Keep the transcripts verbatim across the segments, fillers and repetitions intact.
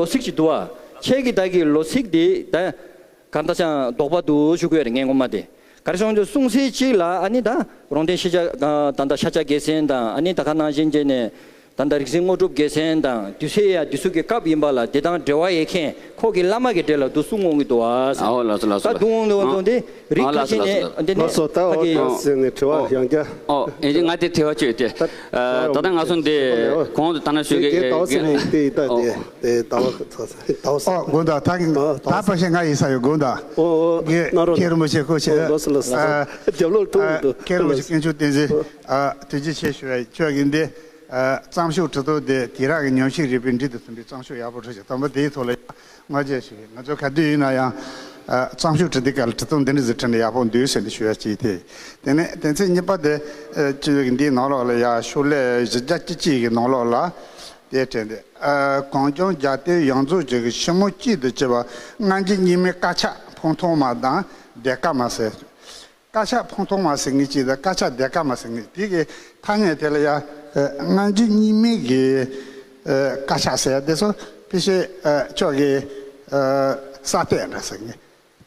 ལོ་ཚིགས་ཅིག་འདུག་བ། ཁྱེད་ཀྱི་ད་གི་ལོ་ཚིགས་དེ་ད་ག་འདྲ་ཅང་དོགས་པ་འདུག་ཞུ་དགོས་རེད་ངས་ངོ་མ་དེ། ག་རེ་སོང་ཙང་གསུང་ཚིག་གཅིག་ལ་ཨ་ནི་ད་རོང་སྟོན་ཤེས་བྱ་ད་ད་ཤཱཀྱ་རྒྱལ་མཚན་དང་ཨ་ནི་ད་ག་ནང་བཞིན་བྱས་ནས། ད་ལྟ་རིག་འཛིན་དངོས་གྲུབ་རྒྱལ་མཚན་དང་དུས་ཚོད་ཡ་དུས་ཚོད་ཀྱི་སྐབས་ཡིན་པ་ལ་དེ་དང་འབྲེལ་བ་ཡོད་མཁན་ཁོ་གི་བླ་མ་གི་གྲས་ལ་འདུག་གསུང་འོང་གི་འདུག་ཨ། ཨ་ཨོ་ལགས་སོ་ལགས་སོ་ད་ལགས། འདུག་འོང་འདུག་འོང་དེ་རིགས་ཨ་ཁ་ལགས་སོ་ཤས་ལགས་ནས་སོ་ལགས་སོ། འདི་ནས་ལགས་སོ་ད་ཨ་ཨོ་གི་ད་ཟེར་ནས་དྲི་བ་ཨོ་ཡང་བསྐྱར། ཨོ་ཨེ་ཅེ་ང་དེ་དྲི་བ་བཅོས་ཏེ། ད་ད་ད་ལྟ་ང་ཚོ་འདི་གོང་དུ་ད་ནང་ཞུས་དེ་ཀྱི་དེ་ད་ཨོ་ཟེར་ནས་དེ་ད་ཨོ་དེ་ད་བ་ད་བ་ཟེར། ཨོ་དགོངས་དག་ད་ད་ད་ད་བ་ཟེར་ད་ཕ་ཤེས་ང་ཡིན་ས་ཡོད་དགོངས་དག་ཨོ་ཨོ་ངས་ན་རོ་མཁན་རིན་པོ་ཆེ་ཁོ་ཆེ་ཨོ་ལགས་སོ་ལགས་སོ། ཨ་རྒྱབ་ལོག་ཐུག་ཨ་འདུག་མཁན་རིན་པོ་ཆེ་དཀོན་མཆོག་བསྟན་འཛིན། ཨ་ཐུགས་རྗེ་ཆེ་ཞུ་བའི་ཁྱོད་ཀྱིས་འདི་ཨ་གཙང་ཤོག་འབྲི་སྟངས་དེ་དུས་རབས་ཀྱི་ཉམས་ཞིབ་རིག་པའི་འགྲན་བསྡུར་དུ་ཐོན་པའི་གཙང་ཤོག་ཡག་པོ་འབྲི་ཞིག་དང་པོ་དེའི་ཐོག་ལ་བསྔགས་བརྗོད་ཞུ་གི། ང་ཚོ་ག་དུས་ཡིན་ན་ཡང་ཨ་གཙང་ཤོག་འབྲི་དུས་སྐབས་ལ་འབྲི་སྟངས་འདི་འདྲ་ཟིག་བྲིས་ན་ཡག་པོ་འདུག་ཟེར་ནས་ཞུ་ཡ་གཅིག་དེ། དེ་ནས་དོན་ཚན་གཉིས་པ་དེ་ཨ་ཁྱོད་ཀྱིས་འདིའི་ནང་ལོགས་ལ་ཡ་ཤོག་ལྷེ་བཞི་བརྒྱ་བཅུ་གཅིག་གི་ནང་ལོགས་ལ་དེ་བྲིས་འདུག་ཨ་གངས་ལྗོངས་རྒྱལ་བསྟན་ཡོངས་རྫོགས་ཀྱི་ཞི་མོལ་གཅིག་ཏུ་གྱུར་པ་སྔ་འགྱུར་རྙིང་མའི་དཀར་ཆག་འཕང་ཐང་མ་དང་ལྡན་དཀར་མ་ཟེར། དཀར་ཆག་འཕང་ཐང་མ་ཟེར་མཁན་གཅིག་དང་དཀར་ཆག་ལྡན་དཀར་མ་ཟེར་མཁན་དེ་གི་ཐ་སྙད་དེ་ལ་ཡ་ཨ་སྔ་འགྱུར་རྙིང་མའི་གི་ཨ་དཀར་ཆག་ཟེར་ཡ་དེ་ཚོ་ཕལ་ཆེར་ཨ་ཁྱོད་ཀྱི་ཨ་ས་སྟེང་འདྲ་ཟེར་མཁན་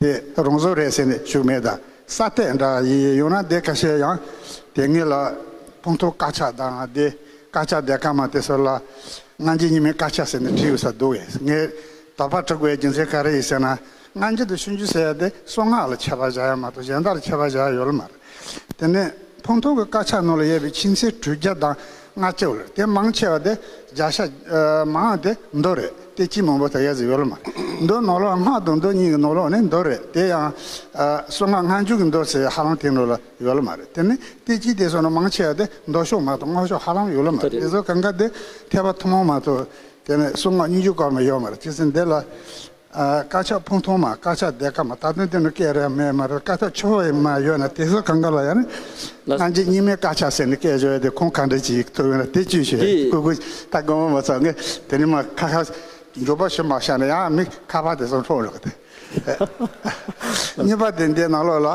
དེ་རང་བཟོ་རེད་ཟེར་ནས་ཞུ་མེད་ད། ས་སྟེང་འདྲ་ཡིན་ཡོང་ན་དེ་ཁ་ཤས་ཡང་དེ་སྔོན་ལ་འཕང་ཐང་དཀར་ཆག་དང་དེ་དཀར་ཆག་ལྡན་དཀར་མ་དེ་ཚོ་ལ་སྔ་འགྱུར་རྙིང་མའི་དཀར་ཆག་ཟེར་ནས་བྲིས་ཡོད་ས་འདུག་གས། ངས་དོགས་པ་འཁྲི་དགོས་རྒྱུ་མཚན་ག་རེ་ཡིན་ཟེར་ན། སྔ་འགྱུར་དང་ཕྱི་འགྱུར་ཟེར་ཡ་དེ་གསང་སྔགས་ལ་ཁྱད་པར་བཞག་ཡ་མ་གཏོགས་གཞན་དག་ལ་ཁྱད་པར་བཞག་ཡ་ཡོད་ལ་མ་རེད། དེ་ནས་འཕང་ཐང་གི་དཀར་ཆག་ནང་ལ་ཡོད་པའི་ཆོས་ཚན་དྲུག་བརྒྱ་དང་ལྔ་བཅུ་ལ་དེ་མང་ཆེ་བ་དེ་བརྒྱ་ཆ་ཨ་མང་དེ་མདོ་རེད། དེ་གཅིག་མང་པོ་དེ་ཡ་ཟིག་ཡོད་ལ་མ་རེད། མདོ་ནང་ལོགས་སྔགས་དང་མདོ་གཉིས་ཀྱི་ནང་ལོགས་ནས་མདོ་རེད། དེ་ཡང་ཨ་གསང་སྔགས་སྔ་འགྱུར་གྱི་མདོ་ཟེར་ཧ་ལམ་དེ་ནང་ལ་ཡོད་ལ་མ་རེད། དེ་ནས་དེ་གཅིག་དེ་སོང་ན་མང་ཆེ་བ་དེ་མདོ་ཕྱོགས་མ་གཏོགས་སྔགས་ཕྱོགས་ཧ་ལམ་ཡོད་ལ་མ་རེད། དེ་ཚོ་གང་ག་དེ་ཐེག་པ་ཐུན་མོང་མ་གཏོགས་དེ་ནས་གསང་སྔགས་སྙན་བརྒྱུད་བཀའ་མ་ཡོད་མ་རེད། བྱས་ཙང་འདི་ལ། ཨ་དཀར་ཆག་འཕང་ཐང་མ་དཀར་ཆག་ལྡན་དཀར་མ་ད་དུང་དེ་ནི་སྐད་རེ་མེད་མ་རེད། དཀར་ཆག་ཆུ་བོ་ཡི་མ་ཡོད་ན་དེ་ཚོ་གང་ག་ལ་ཡང་ནི་ལ་སྔ་འགྱུར་རྙིང་མའི་དཀར་ཆག་ཟེར་ནས་སྐད་བརྗོད་དེ་ཁོང་ག་འདྲ་ཅིག་ཐུབ་ཡོད་ན་དེ་བཅོས་ཤོད་དེ་ཀུ་ཀུ་ད་དགོངས་པ་མ་ཚོམ་ངས་དེ་ནི་མ་ཁ་ཁ་མགྱོགས་པ་ཞུ་མ་བྱས་ན་ཡང་མི་ཁ་པར་དེ་ཚོ་འཕྲོག་རོགས་དེ། གཉིས་པ་དེ་འདི་ནང་ལོགས་ལ་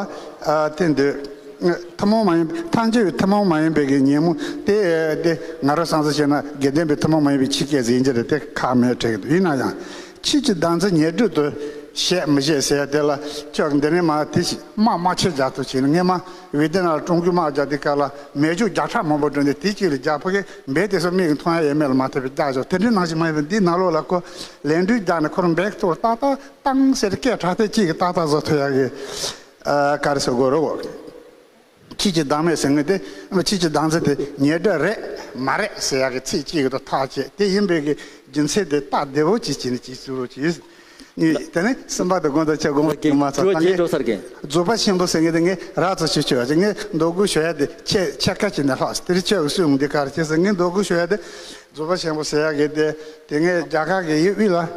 ཨ་དེ་འདོད། ཐུན་མོང་མ་ཡིན་ཐལ་འགྱུར་ཐུན་མོང་མ་ཡིན་པའི་གི་ཉོན་མོངས་དེ་དེ་ང་རང་བསམ་ཚུལ་བྱས་ན་དགེ་ལྡན་པའི་ཐུན་མོང་མ་ཡིན་པའི་ཆོས་སྐད་ཟིན་གྱི་རེད། དེ་ཁག་མེད་དྲན་གྱི་འདུག་ཡིན་ན་ཡང་ཆོས་ཀྱི་བདག་འཛིན་ཉེར་སྒྲིབ་ཏུ་བྱེད་མི་བྱེད་ཟེར་ཡ་དེ་ལ་ཅོག་འདི་ནས་མ་དེ་ཞིག་དམག་དམག་ཆེ་རྒྱག་ཐུབ་བྱས་ནས་ངས་མ་བི་ཏི་ནམ་ལ་ཀྲུང་གོའི་དམག་རྒྱག་དུས་སྐབས་ལ་མེ་སྒྱོགས་བརྒྱ་ཕྲག་མང་པོ་བསྒྲིལ་ནས་དེའི་དཀྱིལ་ལ་རྒྱག་ཕོ་གི་འབེ་དེ་ཚོ་མིག་གིས་མཐོང་ཡ་ཡོད་མེད་ལ་མ་ལྟོས་པའི་རྒྱག་ཆོག་དེ་འདྲའི་ནང་བཞིན་མ་ཡིན་པར་འདིའི་ནང་ལོགས་ལ་ཁོ་ལན་འགྲུལ་རྒྱག་ནས་ཁོ་རང་འབེ་ཐོག་ཏག་ཏག་བཏང་ཟེར་སྐད་གྲགས་ཐད་གཅིག་གིས་ཏག་ཏག་བཟོ་ཐུབ་ཡ་གི་ཨ་ག་རེ་ཟེར་དགོས་རེད་གོ། ཆོས་ཀྱི་བདག་མེད་ཟེར་མཁན་དེ་ཆོས་ཀྱི་བདག་འཛིན་དེ་ཉེར་སྒྲིབ་རེད་མ་རེད་ཟེར་ཡ་གི་ཚིག་གཅིག་གིས་ཐག་བཅད་དེ་ཡིན་པའི་གི་རྒྱུ་མཚན་དེ་སྟབས་བདེ་པོ་ཅིག་བྱས་ནས་ཅིག་བཟོ་རོགས་གྱིས། ནི་དེ་ནས་གསུམ་པ་དེ་དགོངས་དག་ཆེ་དགོངས་པ་དྲི་བ་མ་ཚོམ་ད་རྒྱས་ངས་འགྲོ་ས་རེད། རྫོགས་པ་ཆེན་པོ་ཟེར་མཁན་དེ་ངས་ར་ཚོ་ཆུ་ཆུ་བ་ཅིག་ངས་མདོ་དགུ་ཞུ་ཡ་དེ་ཆེ་ཆེ་ཁ་ཅིག་ནས་ལྷག་དེ་རིང་ཆེ་གི་སུས་འོང་འདི་ག་རེ་བྱས་ཟེར་ངས་མདོ་དགུ་ཞུ་ཡ་དེ་རྫོགས་པ་ཆེན་པོ་ཟེར་ཡ་གི་དེ་དེ་ངས་རྒྱ་གར་གི་ཡིག་དབུས་ལ།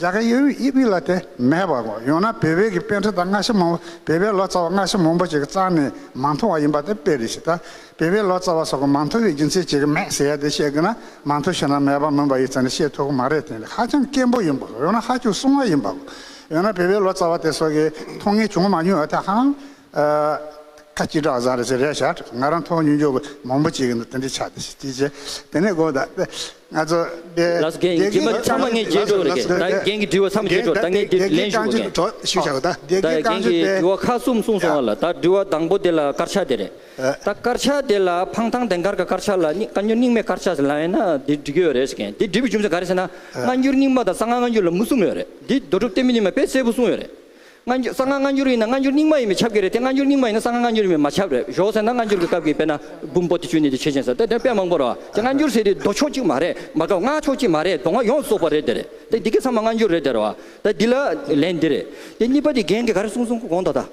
རྒྱ་གར་ཡུལ་དབུས་ལ་དེ་མེད་པ་གོ། ཡང་ན་བོད་པའི་གི་པཎ་ཌི་ཏ་སྔ་ཕྱི་མང་པོ། བོད་པའི་ལོ་ཙཱ་བ་སྔ་ཕྱི་མང་པོ་ཅིག་གིས་རྩ་ནས་མ་མཐོང་བ་ཡིན་པ་དེ་དཔེ་རེད་ཤག། ད་བོད་པའི་ལོ་ཙཱ་བ་སོགས་ཀྱིས་མ་མཐོང་བའི་རྒྱུ་མཚན་ཅིག་གིས་མེད་ཟེར་ཡ་དེ་བཤད་དགོས་ན། མ་མཐོང་ཞེ་ན་མེད་པ་མིན་པ་ཡིན་ཙང་ནས་བཤད་ཐུབ་ཀྱི་མ་རེད། དེ་ནི་ཧ་ཅང་སྐྱེན་པོ་ཡིན་པ་གོ། ཡང་ན་ཧ་ཅང་སྲུང་བ་ཡིན་པ་གོ། ཡང་ན་བོད་པའི་ལོ་ཙཱ་བ་དེ་ཚོ་གིས་མཐོང་མྱོང་བྱུང་མ་མྱོང་བ་དེ་ཧང་། ཨ། ཁ་ཅིག་འདྲ་བཟང་རེད་ཟེར་རེད་ཤག། ང་རང་མཐོང་མྱོང་མྱོང་གི་མང་པོ་ཅིག་གིས་ནི་དེ་འདྲ་ཆགས་ཏེ་ཅི་བྱེད། དེ་ནས་དགོངས་དག་ང་ཚོ་དེ། ལགས་སོ། རྒན། རྒན་རྒན་རྒན་ཚང་མ་ངས་བརྗེད་འགྲོ་རེད། ད་རྒན་གྱི་དྲི་བ་མཚམས་བརྗེད་འགྲོ། ད་ངས་འདི་ལན་ཞུ་དགོས། རྒན། ད་རྒན་གྱི་དྲི་བ་ཁག་གསུམ་གསུངས་སོང་བ་ལ། ད་དྲི་བ་དང་པོ་དེ་ལ་དཀར་ཆག་དེ་རེད། ད་དཀར་ཆག་དེ་ལ་འཕང་ཐང་དེང་སྐར་གྱི་དཀར་ཆག་ལ་རྙིང་། བཀའ་འགྱུར་རྙིང་མའི་དཀར་ཆག་ཟེར་ལབ་ཡིན་ན་འདི་འགྲིག་གི་ཡོད་རེད་ཟེར་མཁན་དེ་འགྲིག་པའི་རྒྱུ་མཚན་ག་རེ་ཟེར་ན། སྔ་འགྱུར་རྙིང་མ་དང་གསང་སྔགས་སྔ་འགྱུར་ལ་མུ་གསུམ་ཡོད་རེད། འདི་རྡོ་གྲུབ་བསྟན་པའི་ཉི་མས་དཔེ་གསལ་པོ་གསུངས་ཡོད་རེད། སྔ་འགྱུར། གསང་སྔགས་སྔ་འགྱུར་ཡིན་ན་སྔ་འགྱུར་རྙིང་མ་ཡིན་པས་ཁྱབ་ཀྱི་རེད་དེ། སྔ་འགྱུར་རྙིང་མ་ཡིན་ན་གསང་སྔགས་སྔ་འགྱུར་ཡིན་པས་མ་ཁྱབ་རེད། ཞོག་ཟེར་ན་སྔ་འགྱུར་གྱི་སྐབས་ཀྱི་དཔེར་ན་འབུམ་པོ་ཏི་བཅུ་གཉིས་དེ་ཆོས་ཅན་ཟེར་དེ་དེ་དཔེ་མང་པོ་རེད་བ། དེ་སྔ་འགྱུར་ཟེར་དེ་མདོ་ཕྱོགས་གཅིག་མ་རེད། མ་གཏོགས་སྔགས་ཕྱོགས་གཅིག་མ་རེད། མདོ་སྔགས་ཡོངས་སུ་རྫོགས་པ་རེད། དེ་རེད་དེ། འདི་གའི་ཚང་མ་སྔ་འགྱུར་རེད་དེ་རེད་བ། ད་འདི་ལ་ལན་འདི་རེད། དེ་གཉིས་པ་དེ་རྒན་གྱིས་ག་རེ་གསུངས་སོང་དགོངས་དག་ད།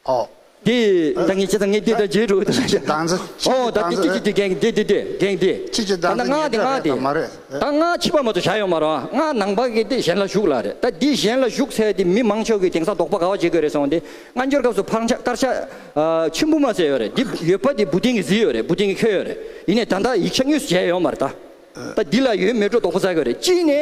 ཨོ། དེ་ད་ངས་ཅི་ད་ངས་འདི་ད་བརྗེད་འགྲོ་གི་ད། ཅི་ཅི་དང་ཟེར། ཨོ། ད་དེ་ཅི་ཅི་དེ་རྒན་དེ་དེ་དེ་རྒན་དེ། ཅི་ཅི་དང་ད་ན་ཟེར། སྔགས་དེ་ཉན་སྔགས་དེ། མ་རེད། ད་སྔགས་ཕྱི་པ་མ་གཏོགས་བཞག་ཡོད་མ་རེད། སྔགས་ནང་པ་གི་དེ་གཞན་ལ་ཞུགས་ལ་རེད། ད་འདི་གཞན་ལ་ཞུགས་ཟེར་དེ་མི་མང་ཆེ་བ་གིས་དེང་སང་དོགས་པ་ག་བ་བྱེད་དགོས་རེད་ཟེར་བ་དེ། སྔ་འགྱུར་སྐབས་སུ་འཕང་ཆག་དཀར་ཆག་ཨ། ཆུན་པོ་མ་ཟེར་ཡོད་རེད། འདི་ཡོད་པ་དེ་བུ་སྟོན་གྱིས་གཟིགས་ཡོད་རེད། བུ་སྟོན་གྱིས་འཁྱོལ་ཡོད་རེད། ཡིན་ནའི་ད་ལྟ་ཡིག་ཆ་དངོས་སུ་མཇལ་ཡོད་མ་རེད་ད། ད་འདི་ལ་ཡོད་མེད་འགྲོ་དོགས་པ་ཟ་གི་རེད། གཅིག་ནས་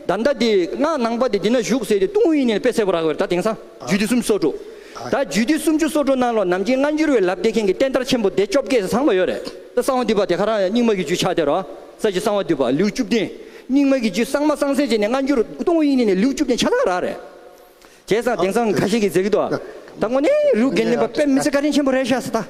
ད་ལྟ་དེ་སྔགས་ནང་པ་དེ་འདི་ན་བཞུགས་ཟེར་དེ་ཏུན་ཧོང་ཡིན་ནའི་དཔེ་གསལ་པོ་རག་གི་རེད། ད་དེང་སང་རྒྱུད་སྡེ་སུམ་ཅུ་སོ་དྲུག། ད་རྒྱུད་སྡེ་སུམ་ཅུ་སོ་དྲུག་ནང་ལོགས་ནམ་རྒྱུན་སྔ་འགྱུར་བའི་ལབ་བསྡད་མཁན་གྱི་བསྟན་དར་ཆེན་པོ་དེ་བཅོ་བརྒྱད་ཟེར་ཚང་མ་ཡོད་རེད། ད་གསང་བ་འདུས་པ་དེ་ག་རང་ཡང་རྙིང་མ་གི་རྒྱུད་ཆགས་བསྡད་རོགས། ས་བཅུ་གསང་བ་འདུས་པ་ལེའུ་བཅུ་བདུན། རྙིང་མ་གི་རྒྱུད་གཙང་མ་གཙང་སེལ་བྱས་ནས་སྔ་འགྱུར་ཏུན་ཧོང་ཡིན་ནའི་ལེའུ་བཅུ་བདུན་ཆ་ཚང་རག་རེད། བྱས་ཙང་དེང་སང་ཁ་ཤས་ཀྱིས་ཟེར་གི་འདུག། ད་དངོས་གནས་རི་བོ་དགེ་ལྡན་པ་དཔེ་མི་སྲིད་བཀའ་དྲིན་ཆེན་པོ་རེད་ཤག་ཟེར་ད།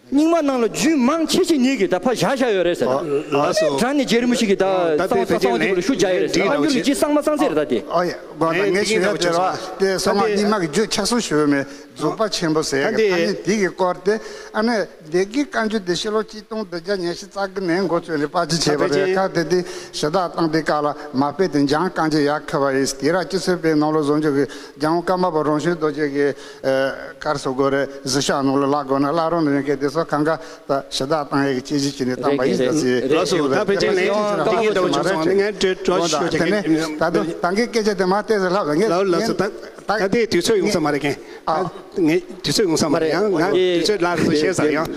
རྙིང་མ་ནང་ལ་རྒྱུད་མང་ཆེ་ཤོས་ཉིད་ཀྱིས་ད་ཕར་བཞག་བཞག་ཡོད་རེད་ཟེར། ཨ་ལགས་སོ། དྲང་ནས་རྗེ་རིན་པོ་ཆེ་གིས་ད་ད་གསང་བ་དེ་གསང་བ་དེ་ལ་ཤུགས་རྒྱག་ཡོད་རེད་ཟེར། འདི་སྔ་འགྱུར་གྱི་རྒྱུད་གཙང་མ་གཙང་སེལ་རེད་ད་དེ། ཨོ་ཡ། དགོངས་དག། ངས་ཞུ་ཡ་དེ་རེད་བ། དེ་གསང་བ་རྙིང་མ་གི་རྒྱུད་ཆགས་སོང་ཞུ་བ་མེད། རྫོགས་པ་ཆེན་པོ་ཟེར་ཡ་གི་ཐ་སྙད་དེ་གི་སྐོར་དེ། ཨ་ནི་སྡེ་དགེ་བཀའ་འགྱུར་དེ་ཕྱི་ལོ་གཅིག་སྟོང་བདུན་བརྒྱ་ཉི་ཤུ་རྩ་དགུ་ནས་འགོ་བཙུགས་ནས་ཕར་ཅི་བྱས་པ་རེད། སྐབས་དེ་དུས་ཞུ་དག་བཏང་དུས་སྐབས་ལ་མ་དཔེ་དེ་འཇང་དཀར་མཛེས་ཡར་འཁོད་པ་ཡིན། དེ་ར་སྤྱི་ཚོགས་པའི་ནང་ལོགས་བཟོ་འཇོག་གི་རྒྱལ་དབང་ཀརྨ་པ་རང་བྱུང་རྡོ་རྗེ་གི་ཨ་ག་རེ་ཟེར་དགོས་རེད། གཟི་ཤོག་ནང་ལ་ལབ་དགོས་ན་བླ་རུང་ནས་ཡོང་མཁན་དེ་ཚོ་གང་ག་ད་ཞུ་དག་བཏང་ཡས་ཀྱི་དཔྱད་གཞི་བྱས་ནས་བཏང་པ་ཡིན། ད་ཅི་ལགས་སོ། ད་ཕལ་ཆེར་ལན་འདི་གི་འདྲ་བོ་བྱུང་སོང་། ངས་དྲི་དྲི་བ་ཞུ་ཆོག་གི། དེ་ནས་ད་དུང་ད་གིན་སྐད་ཆ་དེ་མ་བལྟས་ཟེར་ལབ་ལ། ངས་ལགས་ལགས་སོ། ད་ད་དེ་དུས་ཚོད་ཡོང་ས་མ་རེད་མཁན། ཨ། ངས་དུས་ཚོད་ཡོང་ས་མ་རེད། ཡང་ང་དུས་ཚོད་ལ་རེ་ཟུང་བཤད་ས་ཡང་།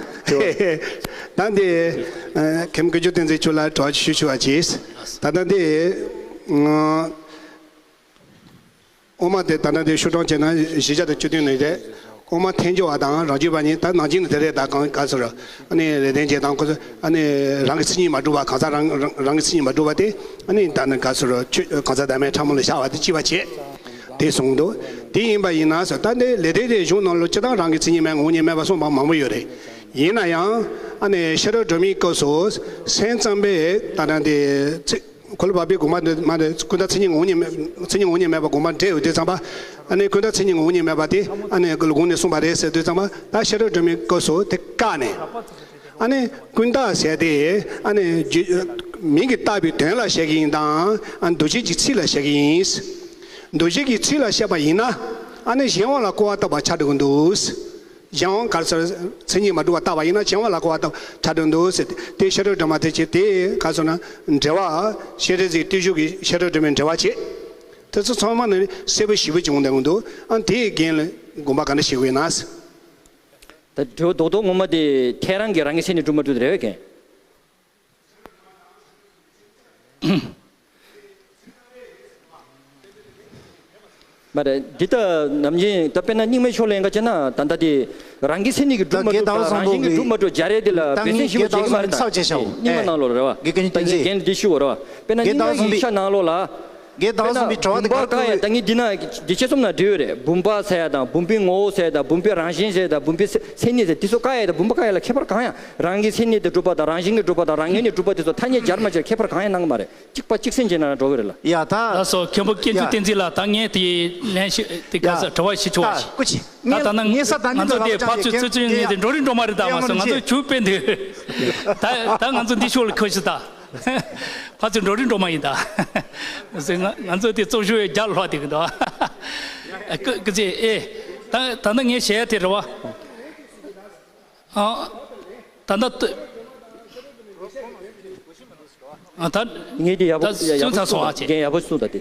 ད་འདི་ཨ་མཁན་ཀུན་མཆོག་བསྟན་འཛིན་མཆོག་ལ་དྲི་བ་ཞུ་ཞུ་བ་གྱིས། ད་ལྟ་འདི་ཨ་དབུ་མ་དེ་ད་ལྟ་འདི་ཤོག་གྲངས་བྱས་ན་བཞི་བརྒྱ་དང་བཅུ་བདུན་ནས་རེད། དབུ་མ་ཐལ་འགྱུར་བ་དང་རང་རྒྱུད་པ་གཉིས། ད་ནང་བཞིན་དེ་རེད། ད་གང་ག་ཚོད་རེད། ཨ་ནི་ལེགས་ལྡན་འབྱེད་དང་ཁོ་ཚོ་ཨ་ནི་རང་གི་མཚན་ཉིད་མ་གྲུབ་པ། གང་ཟག་རང་རང་རང་གི་མཚན་ཉིད་མ་གྲུབ་པ་དེ། ཨ་ནི་ད་ནི་ག་ཚོད་རེད། ཆོས་གང་ཟག་བདག་མེད་ཕྲ་མོ་ལ་ཤར་བ་དེ་གཅིག་པ་བྱས། དེ་གསུངས་འདུག། དེ་ཡིན་པ་ཡིན་ན་ཟེར། ད་ནི་ལེགས་ལྡན་འབྱེད་གཞུང་ནང་ལོགས་སྤྱིར་བཏང་རང་གི་མཚན་ཉིད་མེད། ངོ་བོ་ཉིད་མེད་པ་གསུངས་པ་མང་པོ་ཡོད་རེད། ཡིན་ན་ཡང་ཨ་ནི་ཤེས་རབ་སྒྲོན་མེའི་སྐབས་སུ་སེམས་ཙམ་པས་ད་ནི་དེ་ཚིག་འཁོར་ལོ་བར་པའི་དགོངས་པ་འདི་མ་ནི་ཀུན་བརྟགས་མཚན་ཉིད་ངོ་བོ་ཉིད་མེད། མཚན་ཉིད་ངོ་བོ་ཉིད་མེད་པ་དགོངས་པ་འགྲེལ་ཡོད་དུས་ཙམ་པ། ཨ་ནི་ཀུན་བརྟགས་མཚན་ཉིད་ངོ་བོ་ཉིད་མེད་པ་དེ་ཨ་ནི་ལོ་གུང་ནས་གསུངས་པ་རེད་ཟེར་དུས་ཙམ་པ། ད་ཤེས་རབ་སྒྲོན་མེའི་སྐབས་སུ་དེ་བཀག་ནས། ཨ་ནི་ཀུན་བརྟགས་ཟེར་དེ་ཨ་ནི་རྒྱུ་མིང་གིས་བཏགས་པའི་དོན་ལ་བཤད་ཀྱི་ཡིན་དང་། ཨ་འདུ་བྱེད་ཀྱི་ཚིག་ལ་བཤད་ཀྱི་ཡིན། འདུ་བྱེད་ཀྱི་ཚིག་ལ་བཤད་པ་ཡིན་ན་ཨ་ནི་གཞན་དབང་ལ་སྐུར་བ་བཏབ་པ་ཆགས་འགྲོ་གི་འདུག། གཞན་དབང་ག་རེ་ཟེར། མཚན་ཉིད་མ་གྲུབ་པ་བཏགས་པ་ཡིན་ན་གཞན་དབང་ལ་སྐུར་བ་བཏབ་ཆགས་འགྲོ་འདུག་ཟེར་ཏེ། དེ་ཤེས་རབ་སྒྲོན་མ་དེ་བྱས། དེ་ག་ཟེར་ན་འགྲེལ་པ། ཤེས་རབ་ཀྱི་བརྟུལ་ཞུགས་ཀྱི་ཤེས་རབ་སྒྲོན་མའི་འགྲེལ་པ་བྱས། དེ་ཚོ་ཚང་མ་ནི་གསལ་པོ་ཞེ་པོ་ཅིག་འོང་བསྡད་འདུག། ཨ་དེའི་རྒན་ལ་དགོངས་པ་ག་འདྲ་བཞེས་དགོས་ན་ཟེར། ད་འགྲེལ་པ་རྡོག་རྡོག་ངོ་མ་དེ་ཐལ་རང་གིས་རང་གི་མཚན་ཉིད་གྲུབ་མ་གྲུབ་དེ་རེད་བ་རྒན། མ་རེད། འདི་ལྟ་ནམ་རྒྱུན་ད་དཔེར་ན་རྙིང་མའི་ཕྱོགས་ལ་ཡིན་ག་བྱས་ན་ད་ལྟ་དེ་རང་གི་མཚན་ཉིད་ཀྱིས་གྲུབ་མ་གྲུབ་དང་རང་བཞིན་གྱིས་གྲུབ་མ་གྲུབ་སྦྱར་ཡས་དེ་ལ་འབད་བརྩོན་ཞིབ་པོ་བྱེད་ཀྱི་མ་རེད་ད། རྙིང་མ་ནང་ལོགས་རེད་བ། ད་རྒན་ལ་འདི་ཞུ་བ་རེད་བ། དཔེར་ན་རྙིང་མའི་ཡིག་ཆ་ནང་ལོགས་ལ། དཔེར་ན་བུམ་པ་བཀག་ཡ་ད་ངས་འདི་ན་འདི་དཔྱད་རྩོམ་ནང་བྲིས་ཡོད་རེད། བུམ་པ་ཟེར་ཡ་དང་བུམ་པའི་ངོ་བོ་ཟེར་ཡ་དང་བུམ་པའི་རང་བཞིན་ཟེར་ཡ་དང་བུམ་པའི་མཚན་ཉིད་ཟེར་འདི་ཚོ་བཀག་ཡ་དང་བུམ་པ་བཀག་ཡ་ལ་ཁྱད་པར་གང་ཡང་། རང་གི་མཚན་ཉིད་དེ་གྲུབ་པ་དང་རང་བཞིན་གྱིས་གྲུབ་པ་དང་རང་ངོས་ནས་གྲུབ་པ་དེ་ཚོ་ཐ་སྙད་སྦྱར་མ་སྦྱར་ཁྱད་པར་གང་ཡང་གནང་གི་མ་རེད། གཅིག་པ་གཅིག་སེམས་བྱས་ན་འགྲོ་གི་རེད་ལ། ཡ་ད། ལགས་སོ། མཁན་པོ་དཀོན་མཆོག་ཡ། བསྟན་འཛིན་ལགས། ད་ངས་དེ་ལན་ཞིག་དེ་ག་ས་དྲི་བ་ཞིག་དྲི་བ་ཞིག། ད་ད་ད་ནང་ངས་ས་ད་ང་ཚོ་དེ་ཕར་ཚུར་ཚུར་ཚུར་ངས་དེ་འགྲོ་རིང་འགྲོ་མ་རེད་ད། མ་སོང་ང་ཚོ་ཇུས་སྤེལ་འདུག། ད་ད་ང་ཚོ་འདི་ཕྱོགས་ལ་ཁོ་ཤི་ད། ཕར་ཚུར་འགྲོ་རིང་འགྲོ་མ་ཡིན་ད། ང་ང་ཚོ་དེ་རྩོམ་ཞུ་བའི་རྒྱ་ལྷོ་དེ་གི་འདུག། ཀུ་ཀུ་ཚེ་ཨེ། ད་ད་ནང་ངས་བཤད་ཡ་དེ་རེད་བ། ཨ། ད་ལྟ་ཏུ། ཨ་ད། ངས་དེ་ཡག་པོ་ད་ཡག་སུན་ཚ་སོང་ཨ་ཅེ། རྒན་ཡག་པོ་གསུངས་ད་དེ།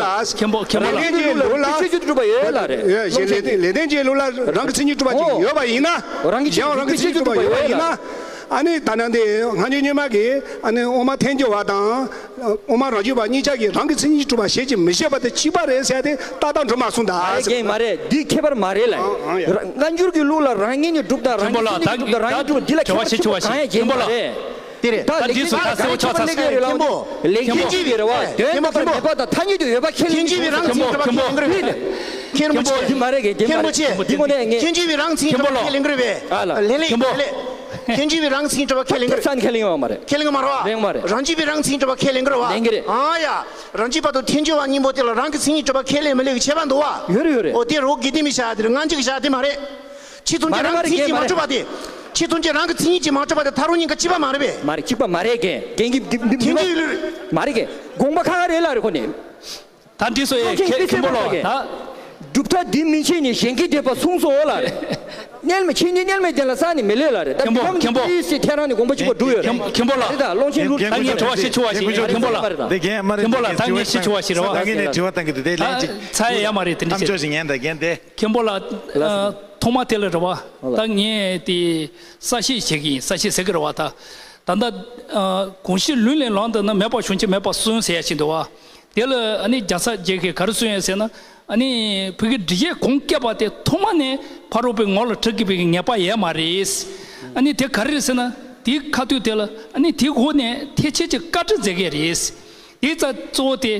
ལུགས་ལ། མཁན་པོ། མཁན་པོ་ལགས། རང་བཞིན་གྱི་ལུགས་ལ་ཆོས་ཀྱི་གྲུབ་པ་ཡོད་ལ་རེད། ཡོད། ལེགས་ལྡན་ལེགས་ལྡན་གྱི་ལུགས་ལ་རང་གི་མཚན་ཉིད་གྲུབ་པ་ཅིག་ཡོད་པ་ཡིན་ན། རང་གི་ཡང་རང་གི་མཚན་ཉིད་གྲུབ་པ་ཡོད་པ་ཡིན་ན། ཨ་ནི་ད་ནང་དེ་སྔ་འགྱུར་རྙིང་མ་གི་ཨ་ནི་དབུ་མ་ཐལ་འགྱུར་བ་དང་། དབུ་མ་རང་རྒྱུད་པ་གཉིས་ཆ་གིས་རང་གི་མཚན་ཉིད་གྲུབ་པ་བྱེད་ཀྱི་མི་བྱེད་པ་དེ་གཅིག་པ་རེད་ཟེར་ཏེ་ཏག་ཏག་འགྲོ་མ་སོང་ད། མ་རེད། རྒན། མ་རེད། འདི་ཁྱད་པར་མ་རེད་ལ། ཨང་། ཨང་། ཡ། སྔ་འགྱུར་གྱི་ལུགས་ལ་རང་ངོས་ནས་གྲུབ་དང་། རང་གི་མཚན་ཉིད་ཀྱིས་གྲུབ་དང་། རང་ངོས་ནས་གྲུབ། འདི་ལ་ཁྱད་པར་ཆེ་ཆུང་བ་གང་ཡང་གང་ཡང་མ་རེད། དེ་རེད། ད་ལེགས་ལྡན་གྱི་ལུགས་ལ་རང་གི་མཚན་ཉིད་གྲུབ་པ་ཁས་ལེན་གྱི་ཡོད་རེད་བ། ལེགས་ལྡན་གྱི་ཡོད་རེད་བ། དོན་དམ་པར་མེད་པ་དང་ཐ་སྙད་དུ་ཡོད་པ་ཁས་ལེན་གྱི་ཡོད་རེད། མཁན་པོ། མཁན་པོ། མཁན་པོ་ཆེ། འདི་མ་རེད། རྒན། རྒན། མ་རེད། འདི་མ་རེད། རྒན། མཁན་པོ་ཆེ། མཁན་པོ་ལགས། མཁན་གྱི་ལུགས་ལ་རང་གི་མཚན་ཉིད་གྲུབ་པ་ཁས་ལེན་གྱི་རེད་པས། ཨ་ལ། ལེགས་ལྡན། མཁན་པོ། ལེགས་ལྡན། མཁན་གྱི་ལུགས་ལ་རང་གི་མཚན་ཉིད་གྲུབ་པ་ཁས་ལེན་གྱི་རེད། ས་ནས་ཁས་ལེན་ཡོད་མ་རེད། ཁས་ལེན་གྱི་མ་རེད་བ། ལེན་མ་རེད། རང་རྒྱུད་པའི་རང་གི་མཚན་ཉིད་གྲུབ་པ་ཁས་ལེན་གྱི་རེད་བ། ལེན་གྱི་རེད། ཨ་ཡ། རང་རྒྱུད་པ་དང་ཐལ་འགྱུར་བ་གཉིས་པོ་དེ་ལ་རང་གི་མཚན་ཉིད་གྲུབ་པ་ཁས་ལེན་མི་ལེན་གྱི་ཁྱད་པར་འདུག་བ། ཡོད་རེད། ཡོད་རེད། འོ་དེ་རོ་དགེ་ལྡན་པའི་བྱ་དེ་རེད། སྔ་འགྱུར་གྱི་བྱ་དེ་མ་རེད། ཆོས་མཚུངས་ཀྱི་རང་གི་མཚན་ཉིད་ཀྱིས་མ་གྲུབ་པ་དེ། ཆོས་མཚུངས་ཀྱི་རང་གི་མཚན་ཉིད་ཀྱིས་མ་གྲུབ་པ་དེ་ཐལ་རང་གཉིས་ཀ་གཅིག་པ་མ་རེད་པས། མ་རེད། གཅིག་པ་མ་རེད། རྒན། རྒན་གྱི་འདི་འདི་ཐལ་འགྱུར་ཡོད་རེད། མ་རེད། རྒན། དགོངས་པ་ཁ་ཁ་རེད་ལ་རེད། ཁོ་ནི། ད་འདི་སོ་ཡེ། མཁན་པོ་ལགས། ད། གྲུབ་མཐའ་འདི་མན་ཆད་ནས་གཞན་གྱིས་འདེབས་པ་གསུངས་སོ་ལ་རེད། རྣལ་མ་ཆོས་ཉིད་རྣལ་མའི་དོན་ལ་ས་ནས་མི་ལེན་ལ་རེད། ད་མཁན་པོ། མཁན་པོ། ཐལ་རང་ནས་དགོངས་པ་གཅིག་པ་འགྲུབ་ཡོད་རེད། མཁན་པོ་ལགས། རེད། ད་ཀློང་ཆེན་ལུགས། ད་ངས་དྲི་བ་ཞིག་ཞུ་བ་ཞིག་མཁན་པོ་ལགས། འདི་རྒན་མ་རེད། མཁན་པོ་ལགས། ད་ངས་ཞིག་ཞུ་བ་ཞིག་རེད་བ། ད་ངས་ནས་དྲི་བ་བཏང་གི་འདུག་དེ་ལན་ཅིག་ད་ཚ་ཡ་ཡ་མ་རེད། དེ་འདྲ་བྱས། ཚ་ཡ་ཡ་མ་རེད། དེ་འདྲ་བྱས། མཁན་པོ་ལགས། ལགས་སོ། ཐོག་མ་དེ་ལ་རེད་བ། ད་ངས་དེ་གསལ་བཤད་བྱེད་ཀྱི་ཡིན། གསལ་བཤད་ཟེར་གྱི་རེད་བ། ད་ད་ལྟ་གང་ཞིག་ལུང་ལས་ལངས་ཏེ་ནི། མེད་པར་བྱུང་ཕྱིར་མེད་པར་སོན་ཟེར་ཡ་ཞིག་འདུག་བ། དེ་ལ་ཨ་ནི་རྒྱལ་ཚབ་རྗེ་གིས་ག་རེ་གསུངས་ཡོད་ཟེར་ན། ཨ་ནི་བོད་ཀྱི་འབྲི་བྱེད་གང་བསྐྱེད་པ་དེ་ཐོག་མ་ནས་ཕ་རོལ་པོའི་ངོ་ལ་འཁྲིད་དགོས་པའི་ངེས་པ་ཡོད་མ་རེད། ཨ་ནི་དེ་ག་རེ་རེད་ཟེར་ན། དེའི་ཁ་ཐུག་དེ་ལ་ཨ་ནི་དེའི་འོག་ནས་ཐེག་ཆེན་གྱི་བཀའ་ཁྲིད་མཛད་མཁན་རེད། དེའི་རྩ་གཙོ་བོ་དེ་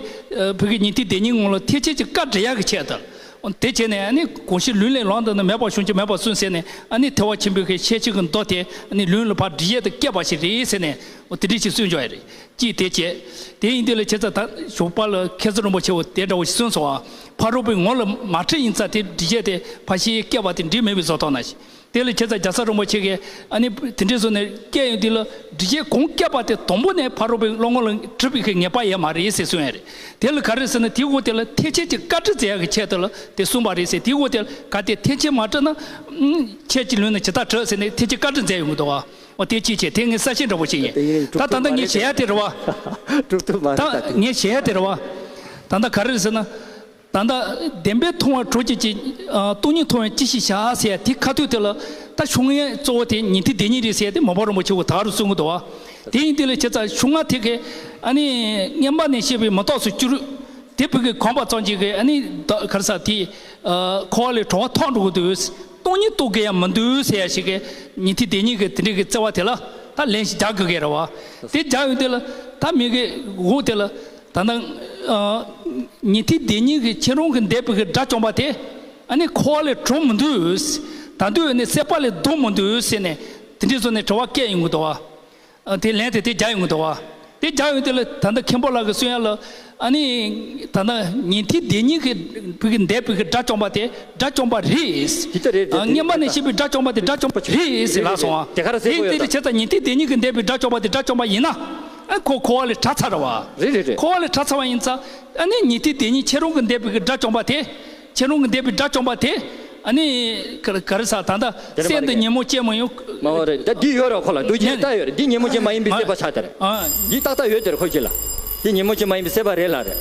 བོད་ཀྱི་ཉན་ཐོས་སྡེ་གཉིས་ངོ་ལ་ཐེག་ཆེན་གྱི་བཀའ་འདྲི་ཡག་གི་ཆེད་དུ། དེ་བྱས་ནས་ཨ་ནི་གང་ཞིག་ལུང་ལས་ལངས་ཏེ་ནི། མེད་པར་བྱུང་ཕྱིར་མེད་པར་སོན་ཟེར་ནས། ཨ་ནི་ཐེག་པ་ཆེན་པོའི་གི་ཤེར་ཕྱིན་གྱི་མདོ་དེ་ཨ་ནི་ལུང་ལ་ཕར་འབྲི་བྱེད་དུ་བསྐྱེད་པ་ཞིག་རེད་ཟེར་ནས། འོ་དེ་འདྲ་ཞིག་གསུངས་བྱུང་བ་རེད། གཅིག་དེ་བྱས། དེ་ཡིན་དུས་ལ་ཁྱེད་ཚོ་ད་ཞོགས་པ་ལ་མཁས་བཙུན་རིན་པོ་ཆེ་བོ་དེ་འདྲ་བོ་ཞིག་གསུངས་སོང་བ། ཕ་རོལ་པོའི་ངོ་ལ་མ་ཁྲིད་ཡིན་ཙང་དེ་འབྲི་བྱེད་དེ་ཕར་ཞིག་བསྐྱེད་པ་དེ་འགྲིག་མེད་པའི་བཟོ་ལྟ་ན་ཞིག་དེ་ལ་ཁྱེད་ཚོ་རྒྱལ་ཚབ་རིན་པོ་ཆེ་གིས་ཨ་ནི་དེ་འདྲའི་བཟོ་ནས་བསྐྱེད་ཡོང་དུས་ལ། འབྲི་བྱེད་གང་བསྐྱེད་པ་དེ་དང་པོ་ནས་ཕ་རོལ་པོའི་བློ་ངོ་ལ་འཁྲིད་པའི་གི་ངེས་པ་ཡོད་མ་རེད་ཟེར་གསུངས་ཡོད་རེད། དེ་ལ་ག་རེ་ཟེར་ན། དེའི་འོག་དེ་ལ་ཐེག་ཆེན་གྱི་བཀའ་ཁྲིད་མཛད་ཡག་གི་ཆེད་དུ་ལ་དེ་གསུངས་པ་རེད་ཟེར། དེའི་འོག་དེ་ལ་གལ་ཏེ་ཐེག་ཆེན་མ་ཁྲིད་ན། ཨུམ། ཁྱེད་ཀྱི་ལུང་ནས་ཇི་ལྟར་ཁྲིད་ཟེར་ནས་ཐེག་ཆེན་བཀའ་ཁྲིད་མཛད་ཡོང་གི་འདུག་བ། འོ་དེ་གཅིག་བྱས། དེ་ངས་གསལ་བཤད་འདྲ་པོ་ཞིག་ཡིན། ད་ད་ལྟ་ངས་བྱེད་ཡ་དེ་རེད་བ། གྲུབ་ཐུབ་མ་རེད། ད་ད་ངས་བྱེད་ཡ་དེ་རེད་བ། ད་ལྟ་ག་རེ་རེད་ཟེར་ན། ད་ལྟ་བདེན་པས་མཐོང་བ་གྲོགས་བྱེད་ཅིང་། ཨ། སྟོང་ཉིད་མཐོང་བས་ཅི་ཞིག་བྱ་ཟེར་ཡ་དེ་ཁ་ཐུག་དེ་ལ། ད་ཆུང་ངེས་གཙོ་བོ་དེ་ཉན་ཐོས་སྡེ་གཉིས་རེད་ཟེར་ཡ་དེ་མར་པ་རིན་པོ་ཆེ་བོ་ད་རུ་གསུང་གི་འདུག་བ། དེ་ཡིན་དུས་ལ་ཁྱེད་ཚོ་ཆུང་ང་དེ་གས་ཨ་ནི་སྔོན་མ་ནས་བཤད་པའི་མི་རྟག་སོགས་བཅུ་དྲུག་དེ་བོད་ཀྱི་གོམས་པ་ཙམ་ཅིག་གིས་ཨ་ནི་ད་ག་རེ་ཟེར། དེ་འཁོར་བ་ལས་གྲོལ་བ་ཐོབ་འགྲོ་གི་འདུག་སྟོང་ཉིད་རྟོགས་དགོས་ཡ་མི་འདུག་ཟེར་ཡ་ཞིག་གི་ཉན་ཐོས་སྡེ་གཉིས་ཀྱི་དེ་འདྲའི་གི་རྩ་བ་དེ་ལ་ད་ལན་ཞིག་རྒྱག་དགོས་ཀྱི་རེད་བ། དེ་རྒྱག་ཡོང་དུས་ལ་ད་མི་གི་འོག་དེ་ལ་ད་ནང་ཉན་ཐོས་སྡེ་གཉིས་ཀྱི་ཁྱེད་རང་གི་འདས་པའི་གི་དགྲ་བཅོམ་པ་དེ་ཨ་ནི་འཁོར་བ་ལས་གྲོལ་མི་འདུག་ད་དུང་ནི་སྲེད་པ་ལས་ལྡོག་མི་འདུག་ཟེར་ནས་དེ་འདྲའི་བཟོ་ནས་དྲི་བ་བཀལ་ཡོང་གི་འདུག་བ། ཨ། དེ་ལན་དེ་དེ་རྒྱག་ཡོང་གི་འདུག་བ། དེ་རྒྱག་ཡོང་དུས་ལ་ད་ལྟ་མཁན་པོ་ལགས་ཀྱིས་གསུང་ཡ་ལ་ཨ་ནི་ད་ལྟ་ཉན་ཐོས་སྡེ་གཉིས་ཀྱི་བུ་གི་འདས་པའི་གི་དགྲ་བཅོམ་པ་དེ་དགྲ་བཅོམ་པ་རེད། ཇི་ལྟར་རེད་དེ། ཨ། དེ་སྔོན་མ་ནས་བཤད་པའི་དགྲ་བཅོམ་པ་དེ་དགྲ་བཅོམ་པ་རེད་ཟེར་ལབ་སོང་ཨ། དེ་ག་རེ་ཟེར་དགོས་ཡོད་དེ་ད། བྱས་ཙང་ཉན་ཐོས་སྡེ་གཉིས་ཀྱི་འདས་པའི་དགྲ་བཅོམ་པ་དེ་དགྲ་བཅོམ་པ་ཡིན་ན་ཨ་ཁོ་འཁོར་བ་ལས་བྲལ་ཚར་བ། རེད་རེད་རེད། འཁོར་བ་ལས་བྲལ་ཚར་བ་ཡིན་ཙང་ཨ་ནི་ཉན་ཐོས་སྡེ་གཉིས་ཁྱེད་རང་གི་འདས་པའི་གི་དགྲ་བཅོམ་པ་དེ། ཁྱེད་རང་གི་འདས་པའི་དགྲ་བཅོམ་པ་དེ་ཨ་ནི་ག་ག་རེ་ཟ་ད་ལྟ་དེ་རེད་མ་སེམས་དུ་རེད། ཉོན་མོངས་སྐྱེ་མི་ཡོང་། མ་འོ་རེད། ད་འདི་ཡོད་རེད་ཁོ་ལ་འདུག་ཅེས་ལྟ་ཡོད་རེད། འདི་ཉོན་མོངས་ཅན་མ་ཡིན་པའི་སྲེད་པ་ཆགས་དེ་རེད། ཨ། འདི་ཏག་ཏག་ཡོད་དེ་རེད་ཁོ་ཅི་ལ། འདི་ཉོན་མོངས་ཅན་མ་ཡིན་པའི་སྲེད་པ་རེད་ལ་རེད།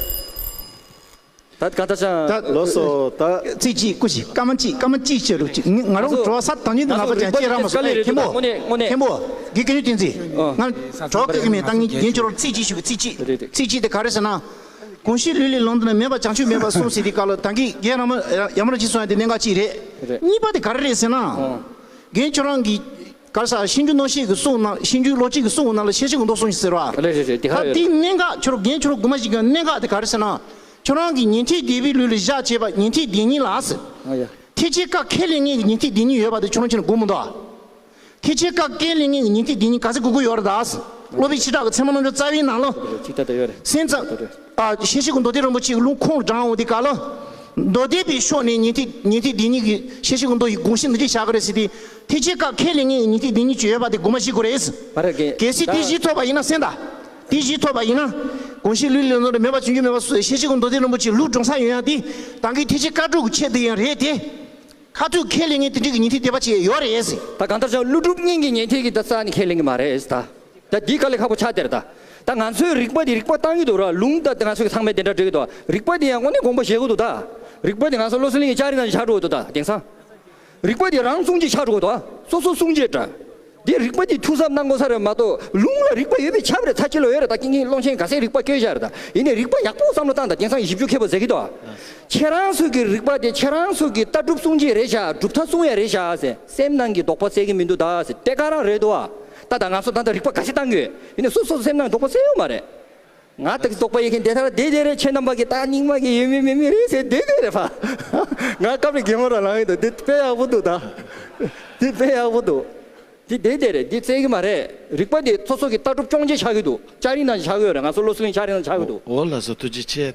ད་གང་ལྟར་ཅང་། ད་ལགས་སོ་ད། ཚིག་གཅིག་སྐུ་མཁྱེན། སྐར་མ་གཅིག་སྐར་མ་གཅིག་བྱེད་རོགས་གྱིས། ང་ང་རང་ལགས་སོ། གྲོགས་ས་དང་ཉིད་ང་ནང་ཚོ་པ་ཅང་རིག་པ་སྐྱེས་ར་མ་དེ་དཀའ་ལས་སོང་། རེད་འདུག་མཁན་པོ། དངོས་གནས་དངོས་གནས། མཁན་པོ། དགེ་རྒན་བསྟན་འཛིན། ཨ། ང་གྲོགས་སྐད་ཀྱི་མེད་ད་ངས་རྒན་ཁྱོད་རང་ཚིག་གཅིག་ཞུ་གི། ཚིག་གཅིག་རེད་རེད། ཚིག་གཅིག་དེ་ག་རེ་ཟེར་ན། དགོངས་ཞུས་ལུས་ལས་ལོངས་སུ་ནས། མེད་པ་བྱང་ཆུབ་མེད་པར་གསུངས་ཟེར་དེ་ག་ལ་ད་གིན་རྒན་ར་མ་ཡ་མ་ར་ཅིག་གསུངས་ཡ་དེ་གནད་འགག་ཅིག་རེད། རེད། གཉིས་པ་དེ་ག་རེ་རེད་ཟེར་ན། ཨོ། རྒན་ཁྱོད་རང་གིས་ག་རེ་ཟ། ཤེས་འཇུག་རྣམ་བཤད་ཀྱི་གསུང་ནང་། ཤེས་འཇུག་ལོ་རྒྱུས་ཀྱི་གསུང་ནང་ལ་ཤེས་བྱེད་ཀྱི་མདོ་གསུངས་ཤིག་ཟེར་བ། རེད་རེད་རེད། དེ་ག་ད་རེད། དེའི་གནད་འགག་ཁྱོད་རང་རྒན་ཁྱོད་རང་དགོངས་པ་བཞེས་མཁན་གནད་འགག་དེ་ག་རེ་ཟེར་ན། ཁྱོད་རང་གིས་ཉན་ཐོས་སྡེ་པའི་ལུས་ལ་བཞག་བྱས་པ་ཉན་ཐོས་སྡེ་གཉིས་ལ་ཟེར། ཨ་ཡ། ཐེག་ཆེན་བཀའ་ཁས་ལེན་མཁན་གྱི་ཉན་ཐོས་སྡེ་གཉིས་ཡོད་པ་དེ་ཁྱོད་རང་ཁྱོད་ནས་དགོངས་མི་འདུག་ཨ། ཐེག་ཆེན་བཀའ་ཁས་ལེན་མཁན་གྱི་ཉན་ཐོས་སྡེ་གཉིས་ག་ཚོད་དགོས་ཀྱི་ཡོད་རེད་ད། སློབ་དཔོན་ཆོས་གྲགས་ཀྱི་ཚད་མ་རྣམ་འབྱེད་རྩ་བའི་ནང་ལ། ཅིག་ལྟ་ལྟ་ཡོད་རེད། སེམས་ཙམ། ཨ། ཤེས་བྱེད་ཀྱི་མདོ་སྡེ་རིན་པོ་ཆེ་གི་ལུང་ཁུངས་དྲངས་འོང་དུས་སྐབས་ལ། མདོ་སྡེ་པའི་ཕྱོགས་ནས་ཉན་ཐོས་ཉན་ཐོས་སྡེ་གཉིས་ཀྱི་ཤེས་བྱེད་ཀྱི་མདོ་ཡི་དགོངས་གཞི་འདི་འདྲ་བཞག་གི་རེད་ཟེར་ཏེ། ཐེག་ཆེན་བཀའ་ཁས་ལེན་མཁན་གྱི་ཉན་ཐོས་སྡེ་གཉིས་ཅིག་ཡོད་པ་དེ་དགོངས་པ་བཞེས་དགོས་རེད། མ་རེད་གས། གལ་སྲིད་དེ་གཞི་ཐོབ་པ་ཡིན་ན་གསན་དང་། དེ་གཞི་ཐོབ་པ་ཡིན་ན། དགོངས་གཞི་ལུས་ལས་ལོངས་སུ་ནས། མེད་པ་བྱང་ཆུབ་མེད་པར་གསུངས་ཟེར། ཤེས་བྱེད་ཀྱི་མདོ་སྡེ་རིན་པོ་ཆེའི་ལུང་དྲངས་ས་ཡོང་ཡ་དེ། ད་གིན་ཐེག་ཆེན་བཀའ་སྒྲུབ་ཀྱི་ཆེད་དུ་ཡང་རེད་དེ། ཁ་ཐུག་ཁས་ལེན་མཁན་དེ་འདྲའི་གི་ཉན་ཐོས་སྡེ་པ་ཅིག་ཡོད་རེད་ཟེར། ད་གང་ལྟར་ཀྱང་ཀླུ་སྒྲུབ་གཉིས་ཀྱི་ཉན་ཐོས་ཀྱི་ད་རྩ་ནས་ཁས་ལེན་གྱི་མ་རེད་ཟེར་ད། ད་འདི་དཀའ་ལས་ཁག་པོ་ཆགས་བསྡད་རེད་ད། ད་ང་ཚོས་རིགས་པ་འདི་རིགས་པ་བཏང་གི་འདུག་ར། ལུང་ད་ང་ཚོས་ཚང་མས་དེ་འདྲ་འགྲོ་གི་འདུག་རིགས་པ་འདི་ཡང་དངོས་གནས་དགོངས་པ་བཞེས་དགོས་འདུག་ད། རིགས་པ་འདི་ང་ཚོ་བློ་གསལ་གླིང་གི་ལྕགས་རི་ནང་བཞིན་ཆགས་འགྲོ་གི་འདུག་ད། དེང་སང་། རིགས་པ་འདི་རང་སྲུང་བྱེད་ཆགས་འགྲོ་གི་འདུག་སོ་སོ་སྲུང་བྱེད་འདྲ། འདི་རིགས་པ་འདི་ཐུགས་གཟབ་གནང་དགོས་ས་རེད་མ་གཏོགས། ལུང་ལ་རིགས་པ་ཡོད་པས་ཁྱབ་རེད། ཚ་ཁྱི་ལོ་ཡོད་རེད། ད་ཀིང་ཀིང་སློང་ཆེན་ག་ཚད་རིགས་པ་བཀོད་བཞག་རེད་ད། ཡིན་ནའི་རིགས་པ་ཡག་པོ་བསམ་བློ་བཏང་ད། དེང་སང་ཞིབ་འཇུག་མཁས་པོ་ཟེར་གི་འདུག་ཁྱེད་རང་ཚོ་གི་རིགས་པ་དེ་ཁྱེད་རང་ཚོ་གི་ལྟ་གྲུབ་སྲུང་བྱེད་རེད་ཤག་གྲུབ་མཐའ་སྲུང་ཡ་རེད་ཤག་ཟེར། སེམས་ནང་གི་དོགས་པ་སེལ་གི་མི་འདུག་ད་ཟེར། དེ་ག་རང་རེད་འདུག་ཨ། ད་ད་ང་ཚོ་ད་ལྟ་རིགས་པ་ག་ཚད་བཏང་གི་ཡོད། ཡིན་ནའི་སོ་སོ་སེམས་ནང་དོགས་པ་སེལ་ཡོད་མ་རེད། ང་ད་གི་དོགས་པ་ཡོད་མཁན་དེ་ལྟར་བསྡད་བསྡད་རེད། ཁྱེད་རྣམ་པ་གི་ད་རྙིང་མ་གི་ཡོད་མིན་མེད་མིན་རེད་ཟེར་བསྡད་བསྡད་རེད་ཕ། ང་སྐབས་རེ་གད་མོ་རང་ལངས་ཡོད་དོ། འདི་དཔེ་ཡག་པོ་འདུག་ད། འདི་དཔེ་ཡག་པོ་འདུག་འདི་བསྡད་བསྡད་རེད། འདི་བཙལ་གི་མ་རེད། རིགས་པ་འདི་སོ་སོ་གི་ལྟ་གྲུབ་སྐྱོང་བྱེད་ཆགས་ཀྱི་འདུག་ལྕགས་རི་ནང་ཆགས་ཀྱི་ཡོད་རེད། ང་ཚོ་བློ་གསལ་གླིང་ལྕགས་རི་ནང་ཆགས་ཀྱི་འདུག་འོ་ལགས་སོ། ཐུགས་རྗེ་ཆེ།